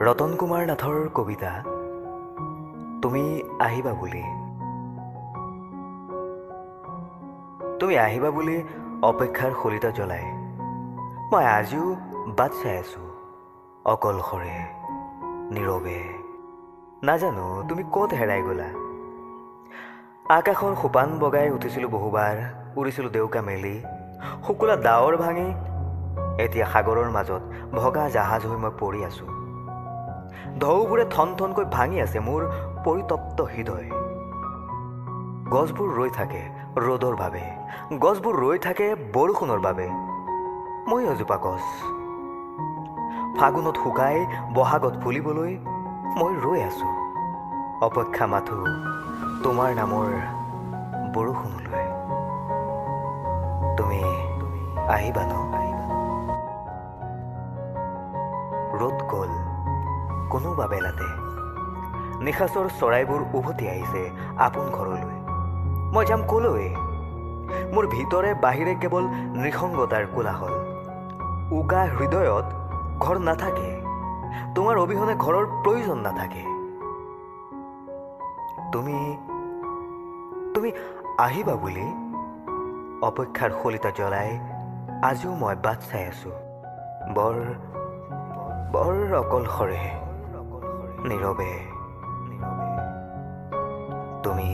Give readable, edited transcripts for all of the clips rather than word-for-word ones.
ৰতন কুমাৰ নাথৰ কবিতা তুমি আহিবা বুলি। তুমি আহিবা বুলি অপেক্ষাৰ শলিতা জ্বলাই মই আজিও বাট চাই আছোঁ, অকলশৰে, নীৰৱে। নাজানো তুমি ক'ত হেৰাই গ'লা। আকাশৰ সোপান বগাই উঠিছিলোঁ বহুবাৰ, উৰিছিলোঁ ডেউকা মেলি, শুকুলা ডাৱৰ ভাঙি। এতিয়া সাগৰৰ মাজত ভগা জাহাজ হৈ মই পৰি আছোঁ। ঢৌবোৰে ঠন ঠনকৈ ভাঙি আছে মোৰ পৰিতপ্ত হৃদয়। গছবোৰ ৰৈ থাকে ৰ'দৰ বাবে, গছবোৰ ৰৈ থাকে বৰষুণৰ বাবে। মই এজোপা গছ, ফাগুনত শুকাই বহাগত ফুলিবলৈ মই ৰৈ আছোঁ, অপেক্ষা মাথো তোমাৰ নামৰ বৰষুণলৈ। তুমি আহিবা ন? ৰ'দ গ'ল কোনোবা বেলাতে, নিশাচৰ চৰাইবোৰ উভতি আহিছে আপোন ঘৰলৈ। মই যাম কলৈ? মোৰ ভিতৰে বাহিৰে কেৱল নিসংগতাৰ কোলাহল। উকা হৃদয়ত ঘৰ নাথাকে, তোমাৰ অবিহনে ঘৰৰ প্ৰয়োজন নাথাকে। তুমি তুমি আহিবা বুলি অপেক্ষাৰ শলিতা জ্বলাই আজিও মই বাট চাই আছোঁ, বৰ বৰ অকলশৰে, নীৰৱে। তুমি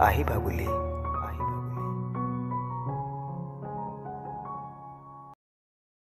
আহিবা বুলি।